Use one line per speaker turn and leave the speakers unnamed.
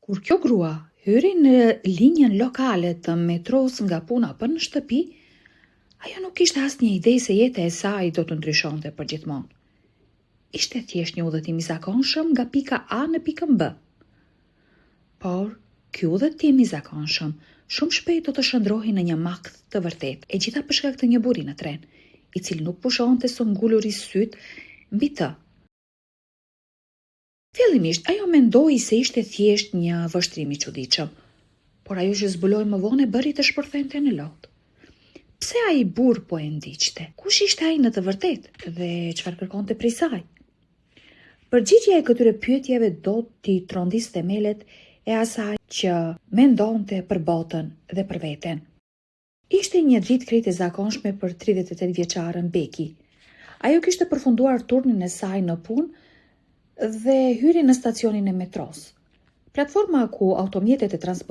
Kur kjo grua hyri në linjën lokale të metrosë nga puna për në shtëpi, ajo nuk kishte asnjë ide se jeta e saj do të ndryshonte përgjithmonë. Ishte thjesht një udhëtim i zakonshëm nga pika A në pikën B. Por, ky udhëtim i zakonshëm shumë shpejt do të shndërrohej në një makth të vërtetë, e gjitha për shkak të një burri në tren, i cili nuk pushonte së nguluri sytë mbi të. Fillimisht, ajo mendoi se ishte thjesht një vështrim i çuditshëm, por ajo që zbuloi më vonë e bëri të shpërthente në lot. Pse ai burrë po e ndiqte? Kush ishte ai në të vërtetë dhe çfarë kërkonte prej saj? Përgjigja e këtyre pyetjeve do t'i trondisë themelet e asaj që mendonte për botën dhe për veten. Ishte një ditë krejt e zakonshme për 38 vjeçaren Beki. Ajo kishte përfunduar turnin e saj në punë dhe hyri në stacionin e metrosë. Platforma ku automjetet e transportit.